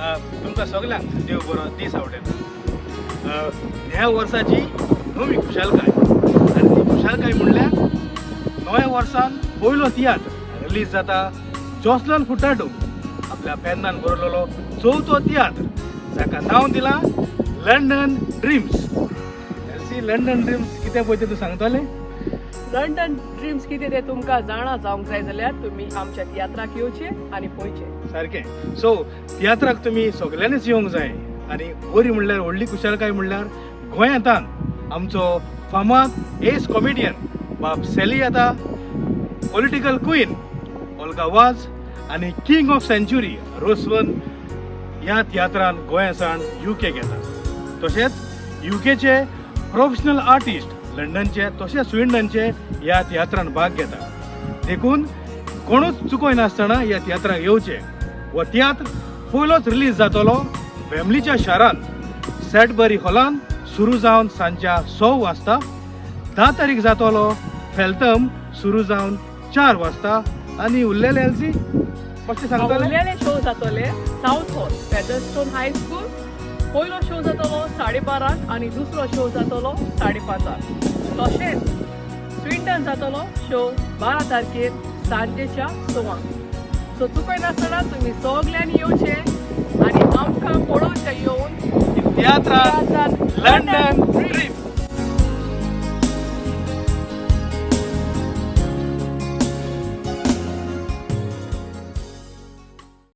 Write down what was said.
तुमकां सगल्यांक देव बरो दीस आवडेना. ह्या वर्साची नवी खुशालकाय, आनी ती खुशालकाय म्हणल्यार नव्या वर्सान पयलो तियात्र रिलीज जाता. जॉसलन फुटाटो आपल्या पेन्नान बरयलेलो चवथो तियात्र, जाका नांव दिलां London dreams. LC, London dreams कितें पळय तें तूं सांगतलें? लंडन ड्रीम्स कितें तें तुमकां जाणा जावंक जाय जाल्यार तुमी आमच्या तियात्राक येवचे आनी पळोवचे. सारकें. सो तियात्राक तुमी सगल्यांनीच येवंक जाय. आनी बरी म्हणल्यार, व्हडली खुशालकाय म्हणल्यार गोंयांतान आमचो फामाद एस कॉमेडियन बाब सॅली येता, पॉलिटिकल क्वीन ओल्गा वाज आनी किंग ऑफ सेंच्युरी रोसवन ह्या तियात्रान गोंया सावन युके घेता. तशेंच युकेचे प्रोफेशनल आर्टिस्ट लंडनचे तशेंच स्विंडनचे ह्या तियात्रान भाग घेता. देखून कोणूच चुकोय नासतना ह्या तियात्राक येवचे. हो तियात्र पयलोच रिलीज जातलो वेम्बलीच्या शारांत सॅडबरी हॉलान, सुरू जावन सांजच्या 6 वाजता. 10 तारीख जातलो फेल्थम, सुरू जावन 4 वाजता. आनी उरलेले, एल्सी, कशें सांगतले? उरलेले शो जातले सावथ हॉल, फेदरस्टोन हाय स्कूल. पयलो शो जातलो 12:30 आनी दुसरो शो जातलो 5:30. तशेंच स्विंडन जातलो शो 12 तारखेर सांजेच्या 6. सो चुकय नासतना तुमी सगल्यांनी येवचे आनी आमकां पळोवचें येवन. तियात्रान.